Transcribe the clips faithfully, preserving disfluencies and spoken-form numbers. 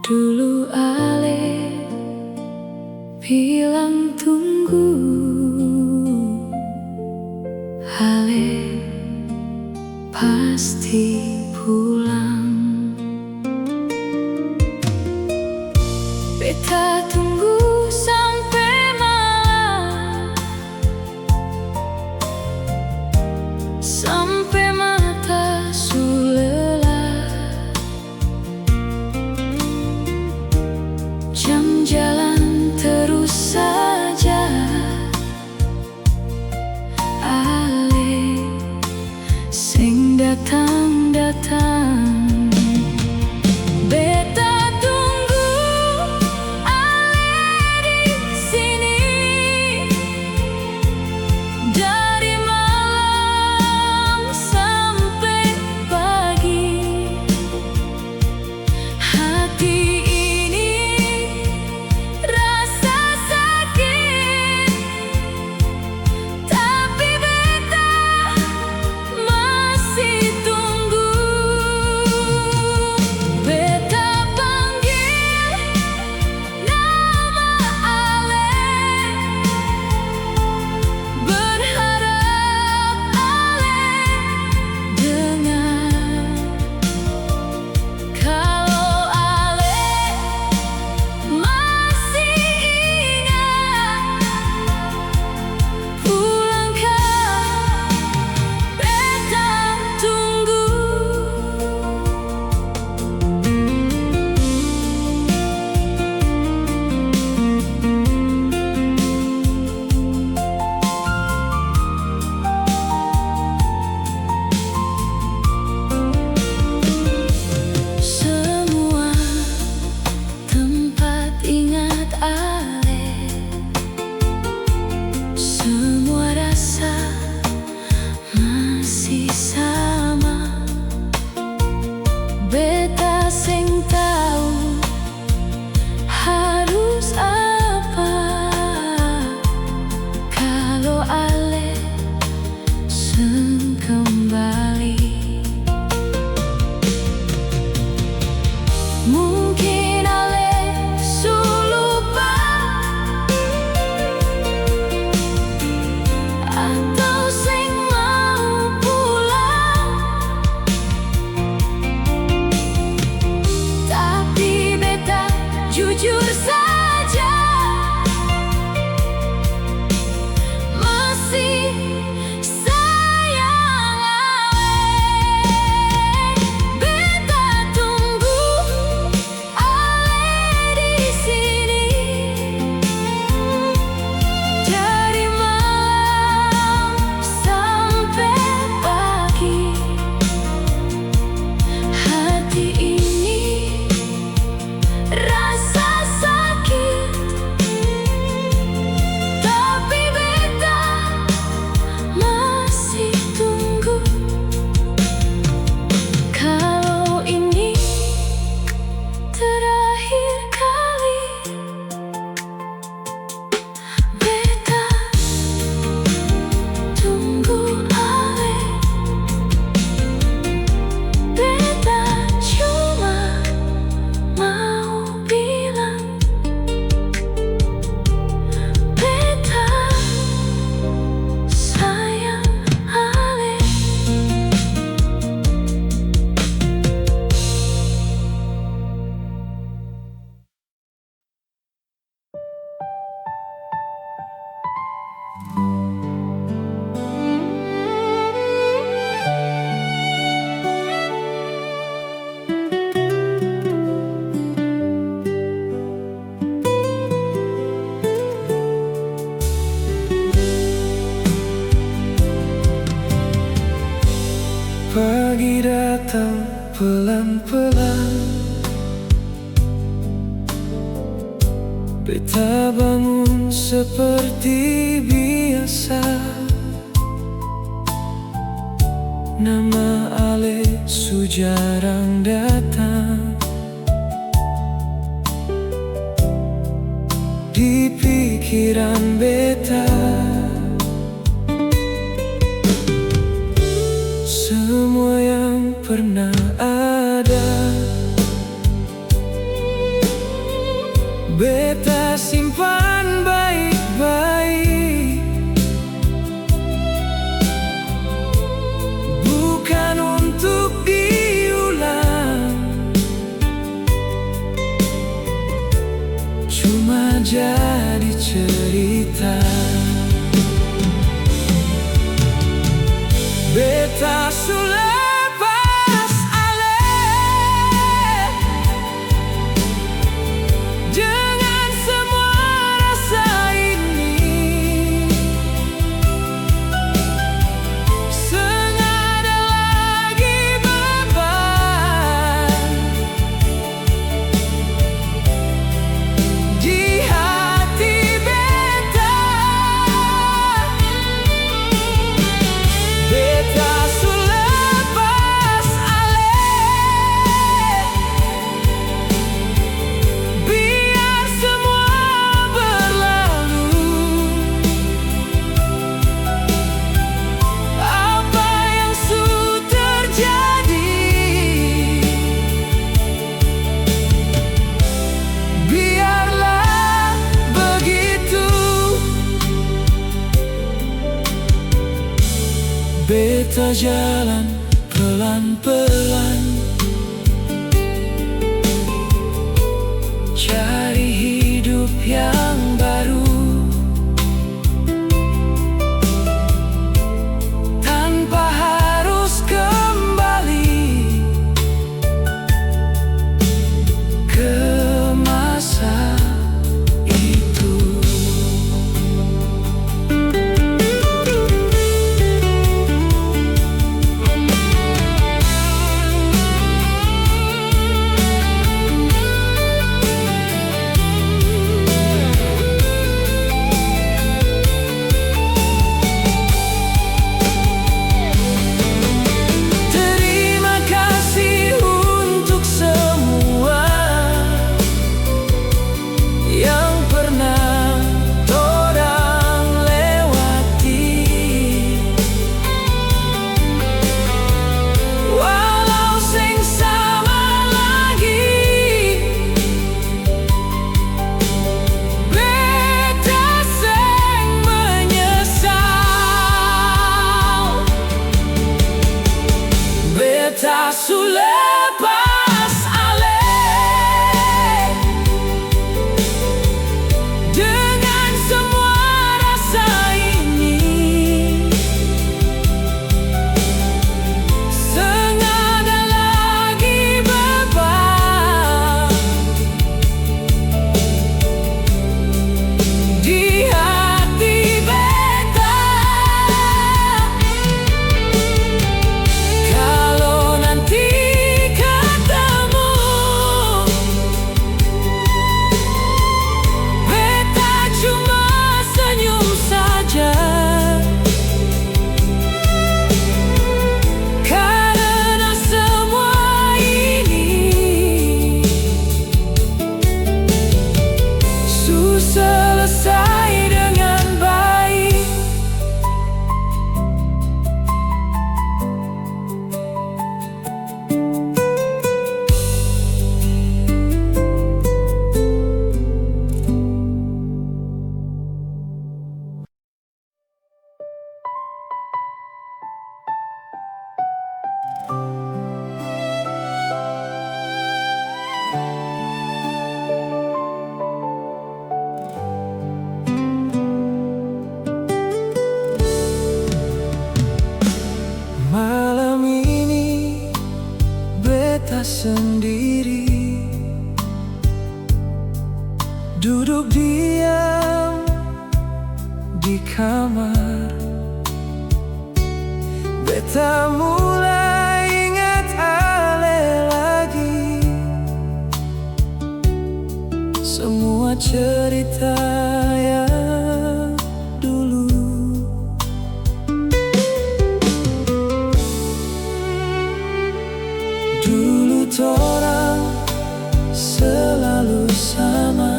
Dulu ale bilang tunggu, ale pasti pulang. Beta tunggu sampe malam, sampe mata su lelah. Jam jalan terus saja, ale seng datang-datang. Beta tunggu ale di sini dari malam sampe pagi. Hati ini rasa sakit, tapi beta masih tunggu. Beta panggil nama ale, berharap ale dengar. Kalo ale masih ingat, pulang ka beta tunggu. Semua tempat ingat ale, semua rasa masih sama. Beta seng tau harus apa kalo ale seng kembali. Mungkin ale su lupa atau seng mau pulang. Tapi beta jujur saja, masih sayang ale. Beta tunggu ale di sini dari malam sampe pagi. Hati ini rasa sakit, tapi beta masih tunggu. Kalo ini terakhir kali, beta tunggu ale. Beta cuma mau bilang, beta sayang ale. Pagi datang pelan-pelan. Beta bangun seperti biasa. Nama ale su jarang datang di pikiran beta. Semua yang pernah ada jadi cerita. Beta su lepas ale dengan semua rasa ini. Seng ada lagi beban di hati beta. Beta su lepas ale. Biar semua berlalu, apa yang su terjadi, biarlah begitu. Beta jalan pelan-pelan, cari hidup yang baru, tanpa harus kembali ke masa itu. Terima kasih untuk semua yang pernah torang lewati. Walau seng sama lagi, beta seng menyesal. Beta su lepas ale dengan semua rasa ini. Seng ada lagi beban di hati beta. Kalo nanti katemu, beta cuma senyum saja. Karena semua ini su selesai dengan baik. Malam ini beta sendiri, duduk diam di kamar. Beta mulai ingat ale lagi, semua cerita yang dulu. Dulu torang selalu sama,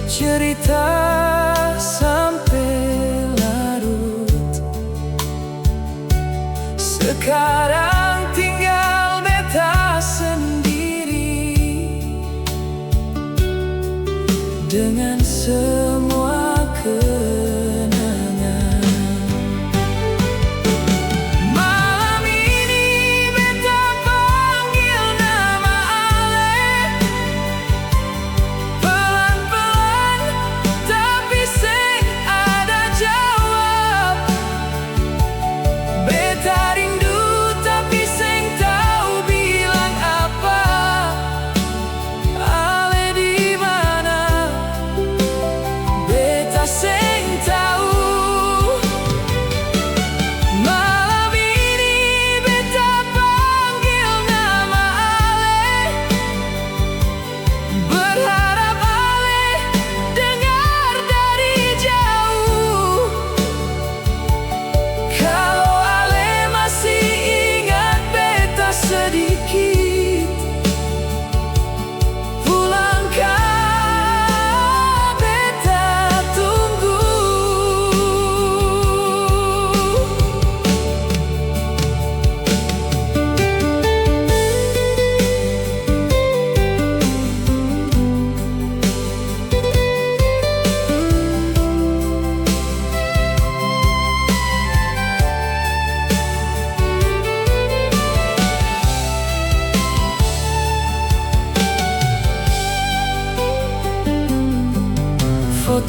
cerita sampe larut. Sekarang tinggal beta sendiri dengan semua kenangan. Malam ini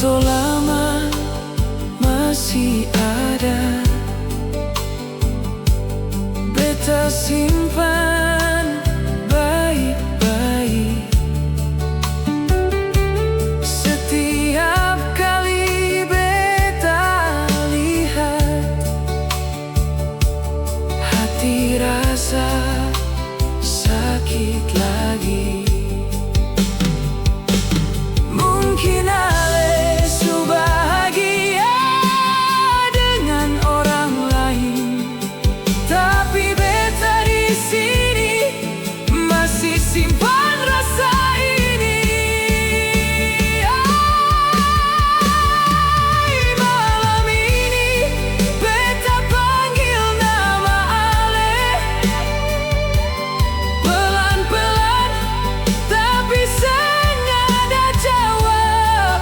Selama masih ada, beta simpan baik-baik. Setiap kali beta lihat, hati rasa sakit lagi. Mungkin ale su bahagia dengan orang lain, tapi beta di sini masih simpan rasa ini. Ai, malam ini beta panggil nama ale. Pelan-pelan, tapi seng ada jawab.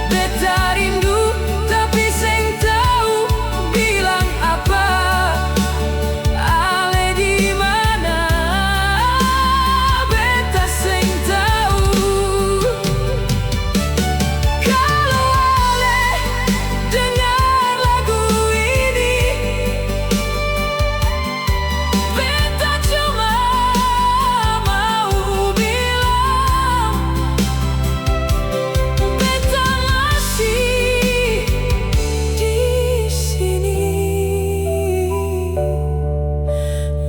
Beta rindu, tapi seng tau bilang apa. Ale di mana? Beta seng tau. Kalo ale dengar lagu ini, beta cuma mau bilang, beta masih di sini,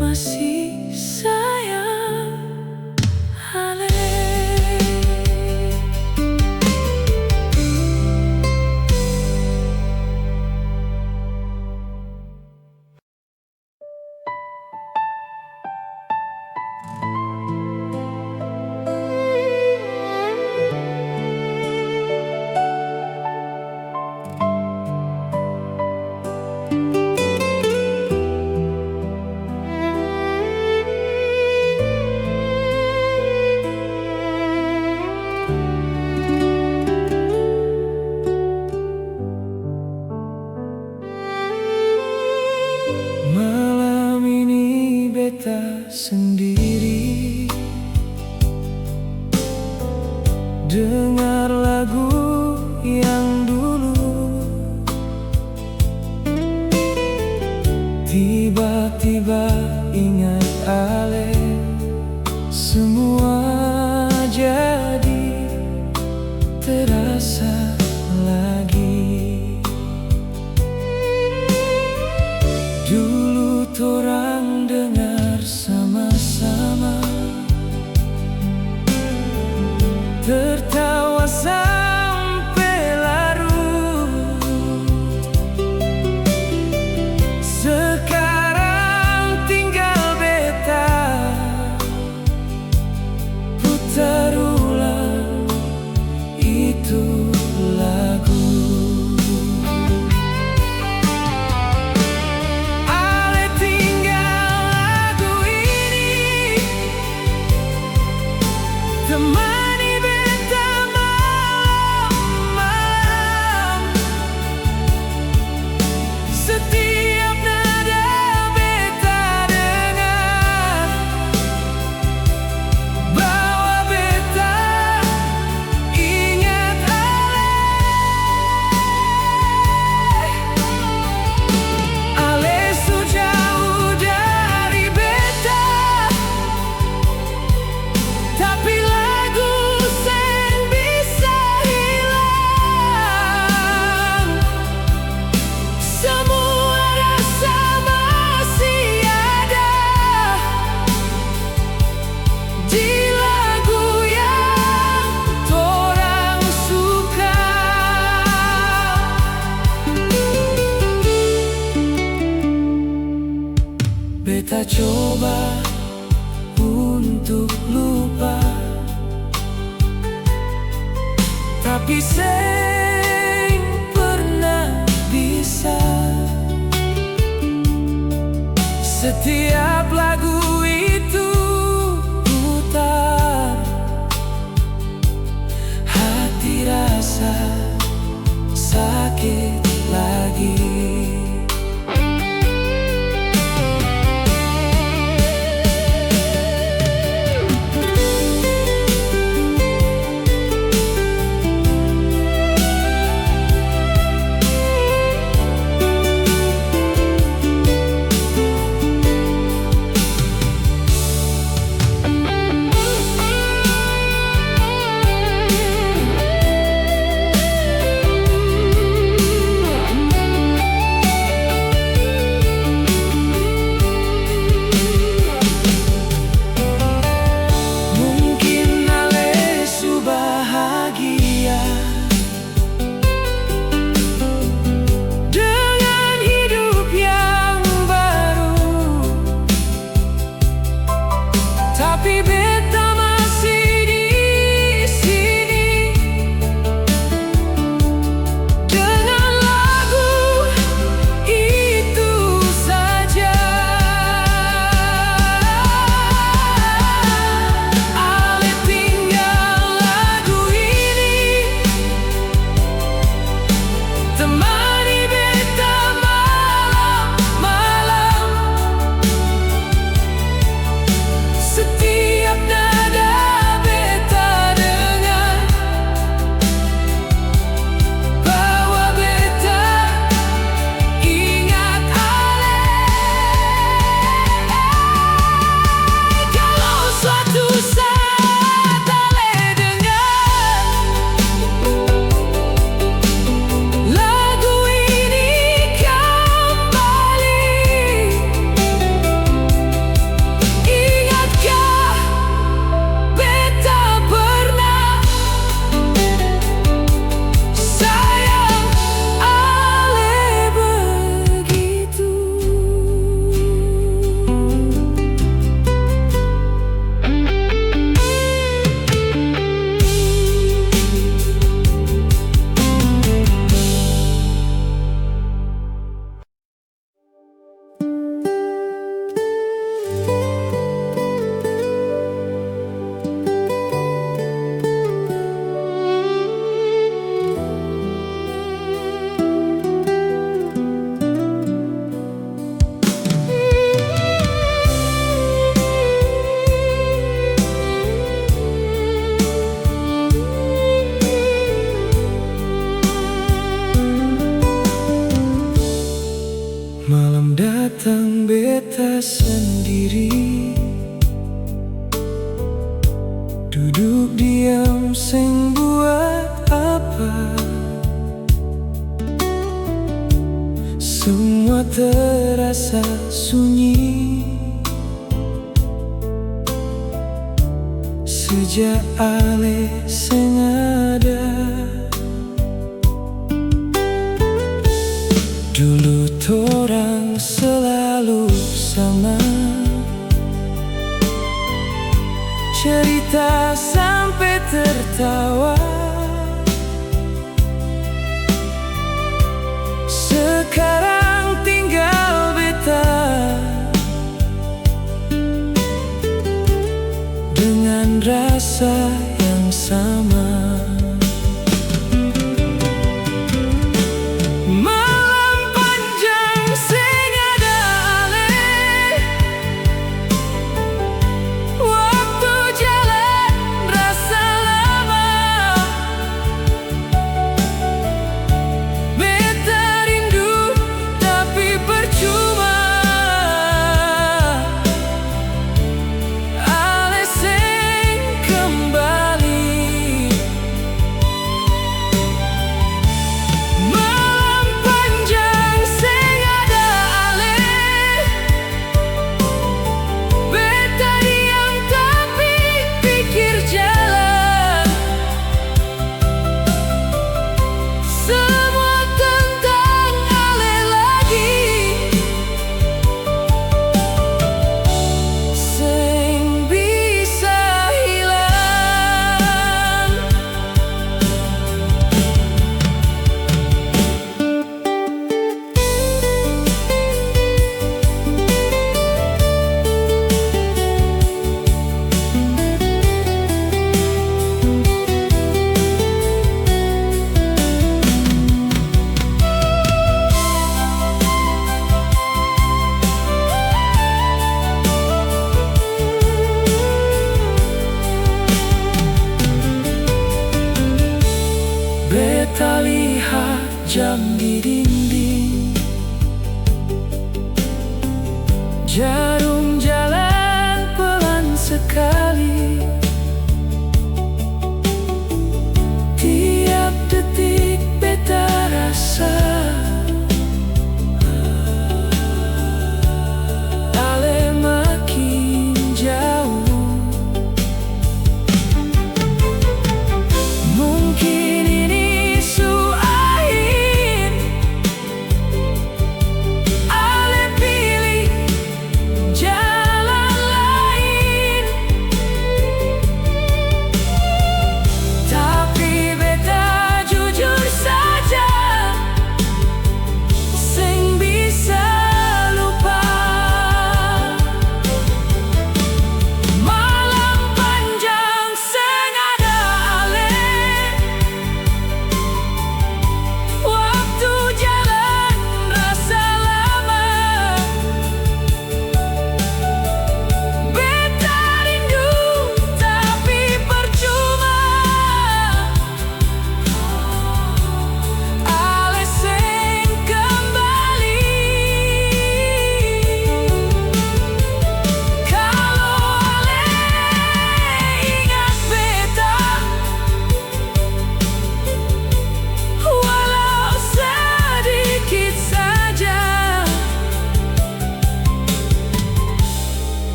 masih sayang. Malam ini beta sendiri, dengar lagu yang dulu. Tiba-tiba ingat ale, semua jadi terasa lagi. Dulu torang dengar sama-sama, tertawa sampe larut. Sekarang tinggal beta putar ulang itu lagu. Ale tinggal lagu ini, temani beta malam-malam. Setiap nada beta dengar, bawa beta ingat ale. Ale su jauh dari beta, tapi lagu seng bisa hilang. Samua rasa masih ada di lagu yang torang suka. Beta coba untuk lupa, tapi seng pernah bisa. Setiap lagu itu putar, hati rasa sakit lagi. Beta masih di sini dengan lagu itu saja. Ale tinggal lagu ini temani beta malam-malam. Setiap nada beta dengar, bawa beta ingat ale. Kalo suatu saat ale dengar lagu ini kembali, ingatkah beta pernah sayang ale begitu? Malam datang beta sandiri, duduk diam seng buat apa. Semua terasa sunyi sejak ale seng ada. Dulu torang selalu sama, cerita sampe tertawa. Sekarang tinggal beta dengan rasa yang sama. Malam panjang seng ada ale, waktu jalan rasa lama. Beta rindu tapi percuma, ale seng kembali.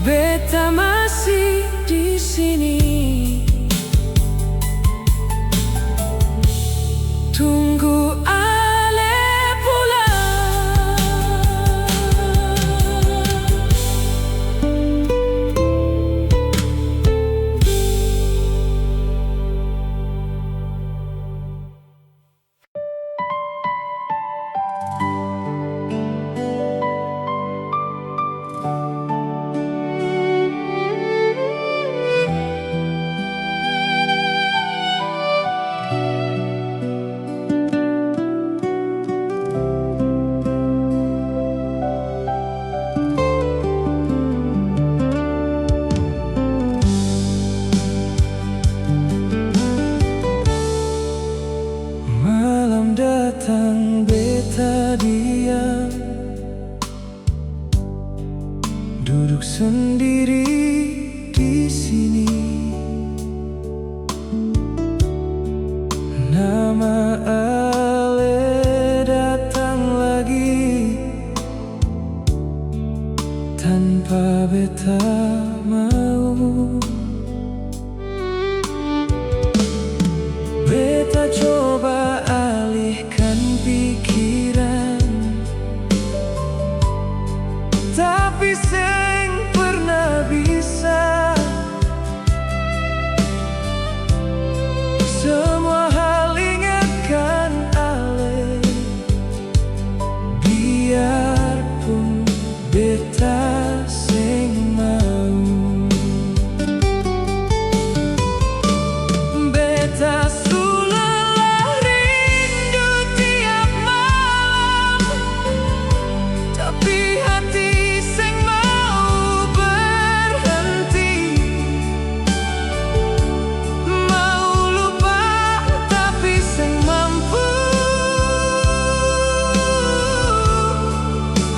Beta masih di sini, tunggu ale pulang. Malam datang, beta diam, duduk sendiri di sini. Nama ale datang lagi tanpa beta mau. Beta coba alihkan pikiran, tapi seng pernah bisa. Semua hal ingatkan ale, biarpun beta seng mau. Beta su lelah rindu tiap malam, tapi hati seng mau berhenti. Mau lupa tapi seng mampu.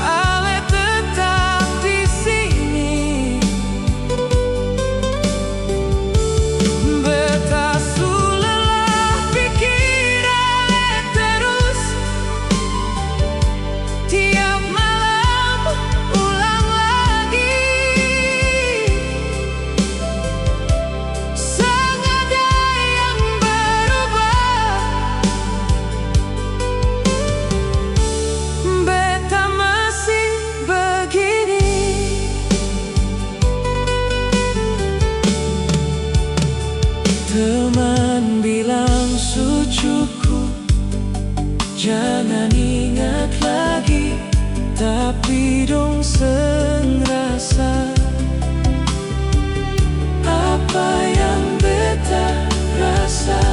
Ale tetap di sini. Beta su lelah pikir ale terus. Tiap malam ulang lagi. Seng ada yang berubah. Beta masih begini. Teman bilang su cukup, jangan ingat lagi, tapi dong seng rasa apa yang beta rasa.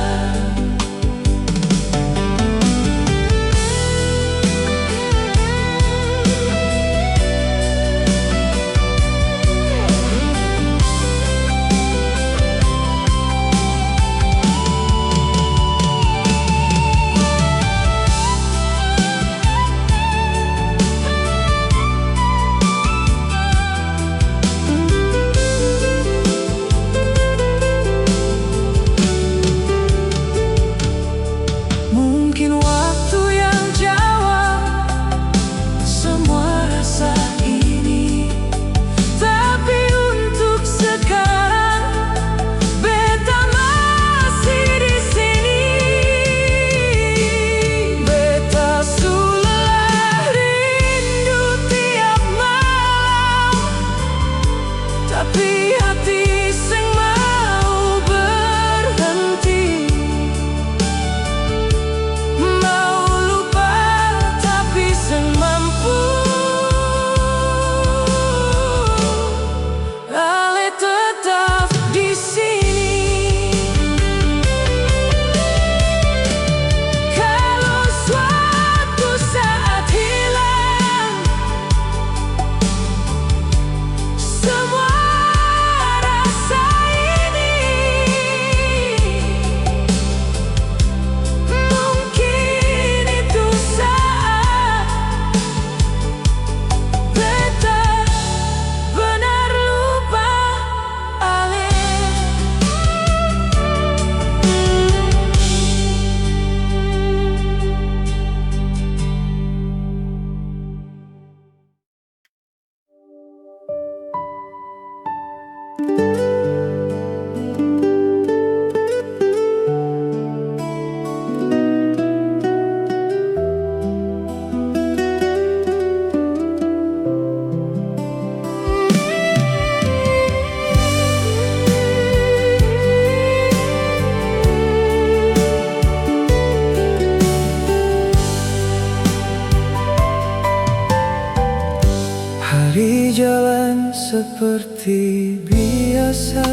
seperti biasa,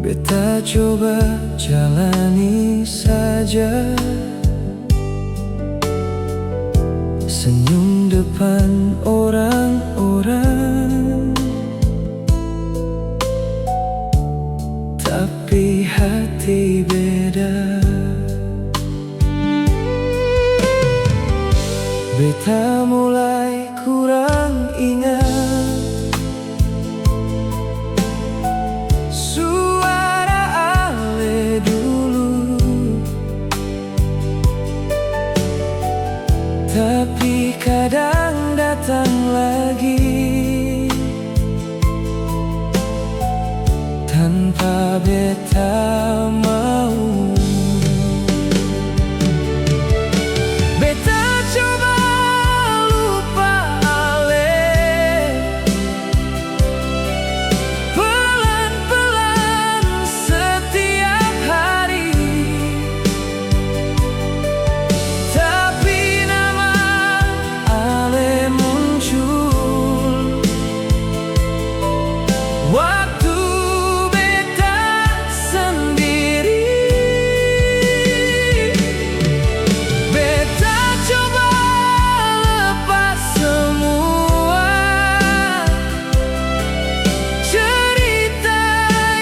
beta coba jalani saja. Senyum depan orang-orang, tapi hati beda. Beta mulai kurang ingat suara ale dulu, tapi kadang datang lagi tanpa beta mau. Beta coba lupa ale pelan-pelan setiap hari, tapi nama ale muncul waktu beta sendiri. Beta coba lepas semua cerita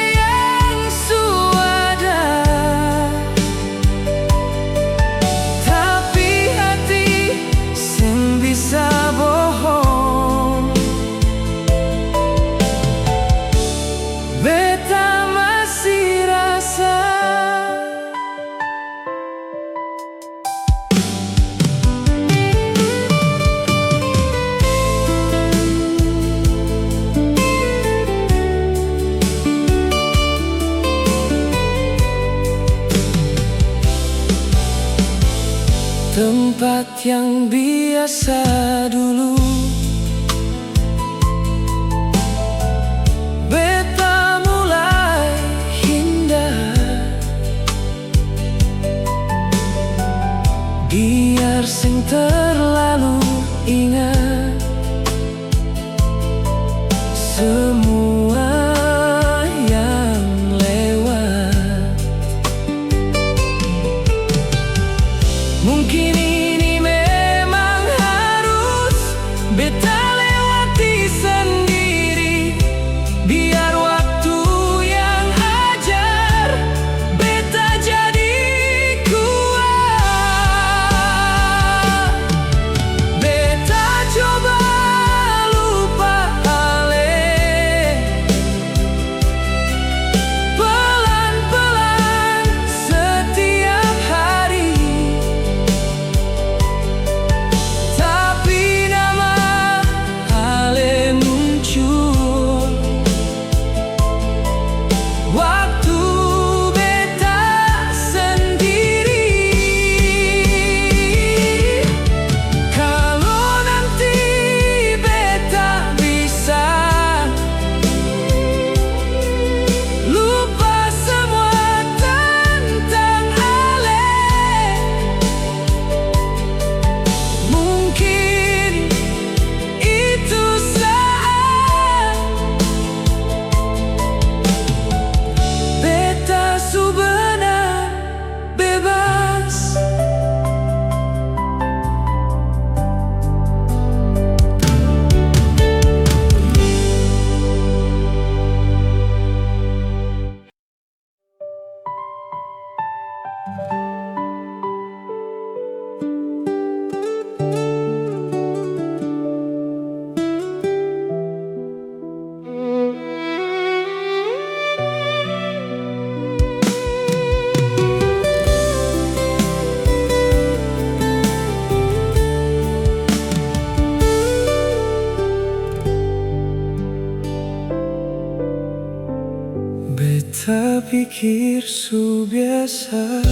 yang su ada, tapi hati seng bisa bohong. Beta masih rasa tempat yang biasa dulu beta mulai hindar, biar seng terlalu ingat semua yang lewat. Mungkin ini memang harus beta lewati sendiri, biar waktu yang ajar beta jadi kuat. Beta coba lupa ale pelan-pelan setiap hari, tapi nama ale muncul waktu beta sendiri. Kalo nanti beta bisa lupa semua tentang ale, mungkin itu saat beta su benar bebas. Beta pikir su biasa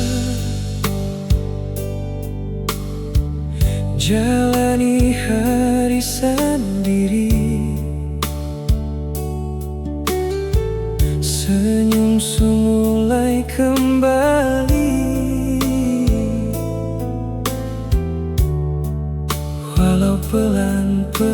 jalani hari sandiri. Senyum su mulai kembali, walau pelan-pelan.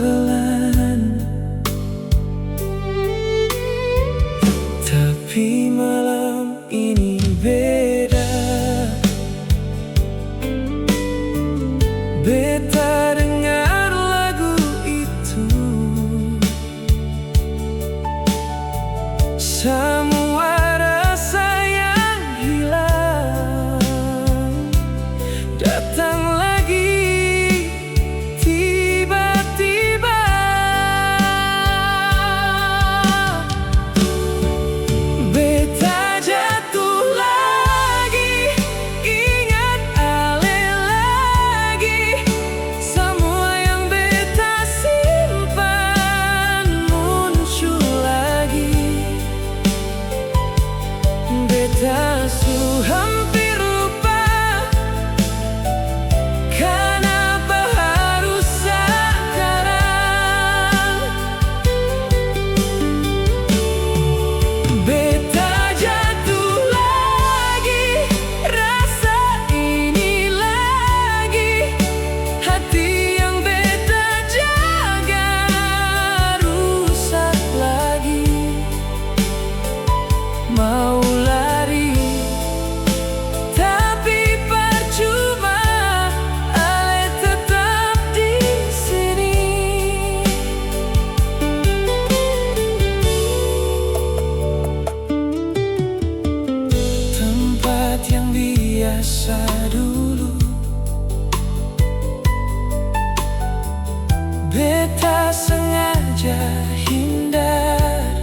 Beta sengaja hindar,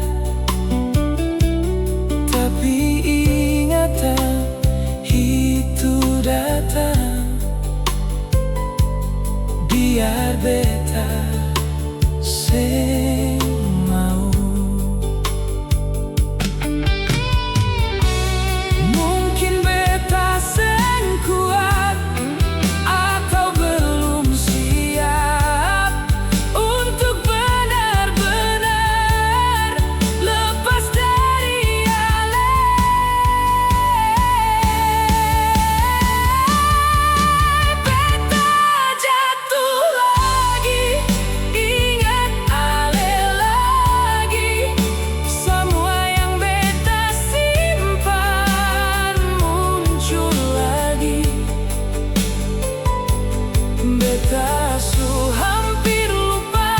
tapi ingatan itu datang, biar beta seng mau. Mungkin beta seng kuat atau belum siap untuk benar-benar lepas dari ale. Beta jatuh lagi, ingat ale lagi. Samua yang beta simpan muncul lagi. Beta su hampir lupa,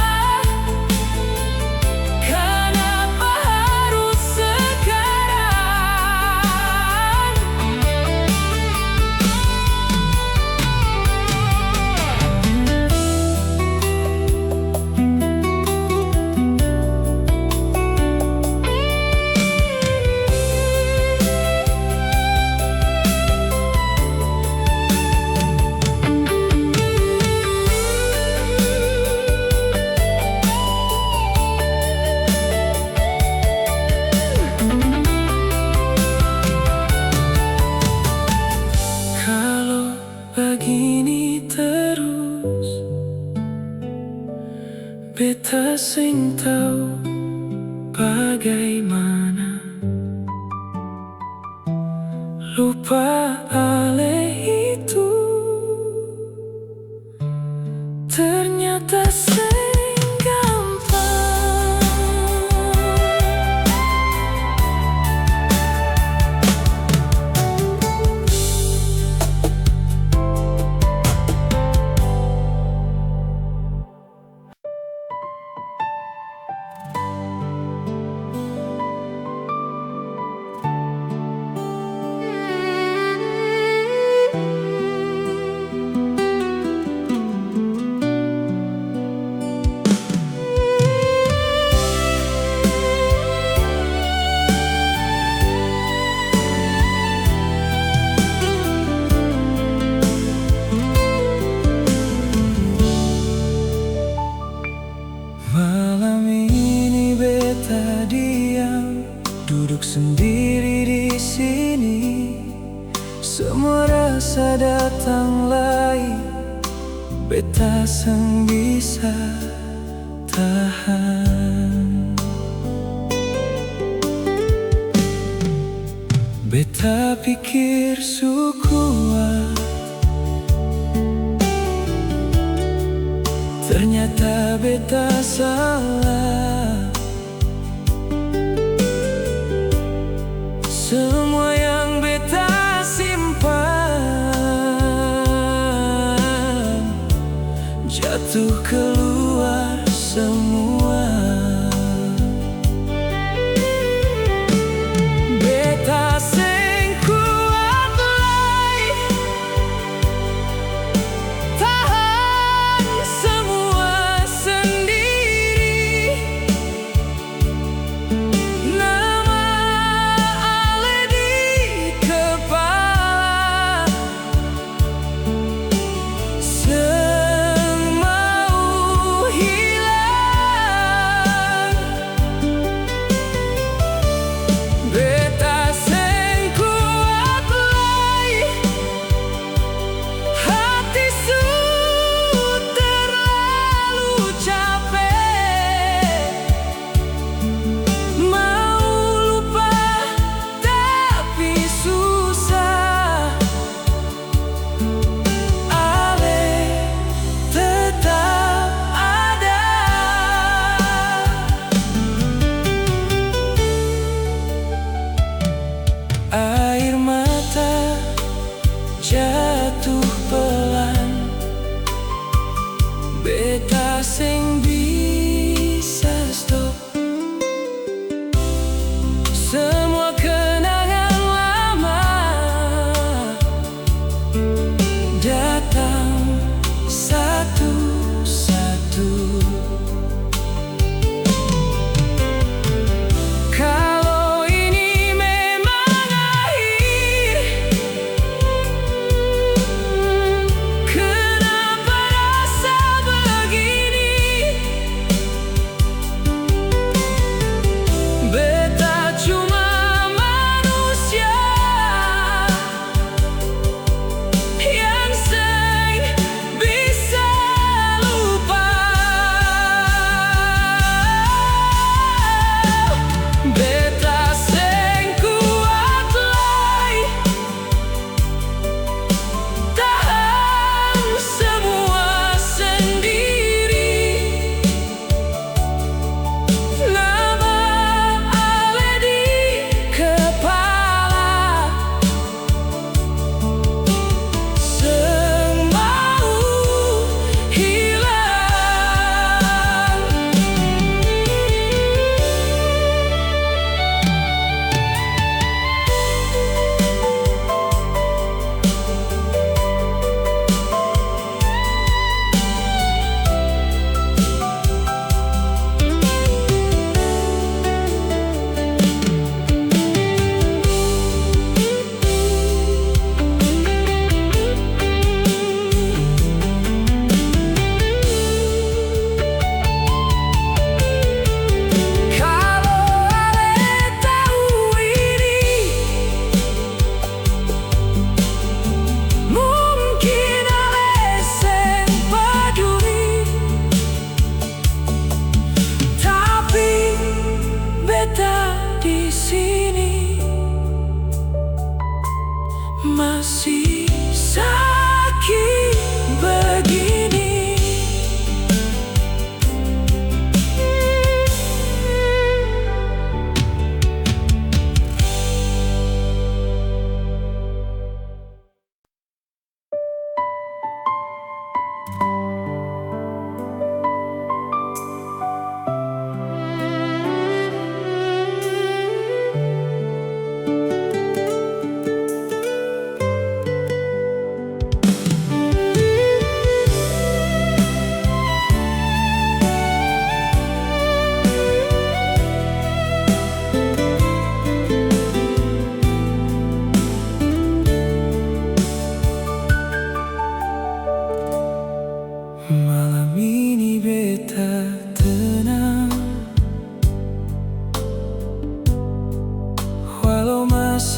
kanapa harus sekarang? Kalo bagini terus, beta seng tau bagaimana. Lupa ale itu ternyata seng gampang. Malam ini beta diam, duduk sendiri di sini. Semua rasa datang lai, beta seng bisa tahan. Beta pikir su kuat, ternyata beta salah. Semua yang beta simpan jatuh keluar semua. Beta seng kuat lai tahan semua sendiri.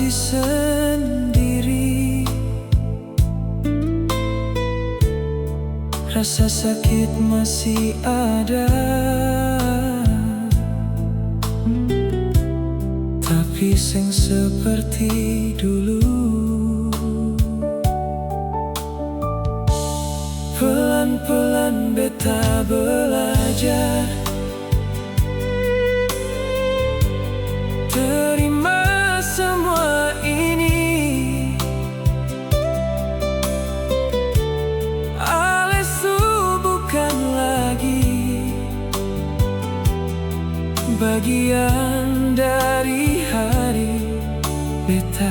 sendiri. Rasa sakit masih ada, tapi seng seperti dulu. Pelan-pelan beta belajar terima semua ini. Ale su bukan lagi bagian dari hari beta.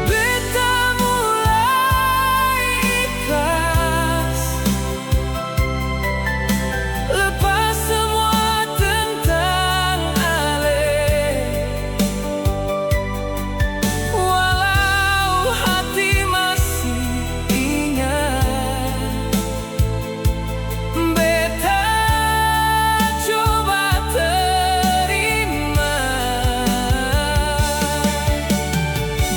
Beta mulai ikhlas, lepas semua tentang ale. Walau hati masih ingat, beta coba terima.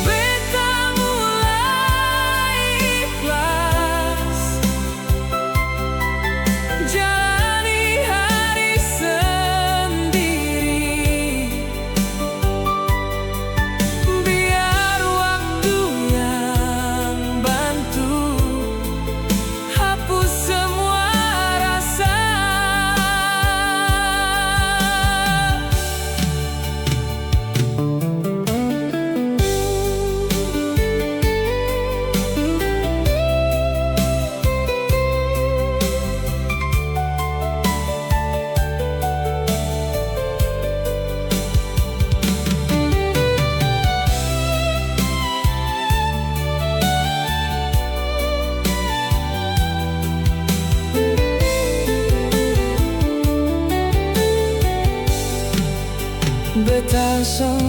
Beta mulai ikhlas jalani hari sendiri. Biar waktu yang bantu hapus semua rasa. Beta seng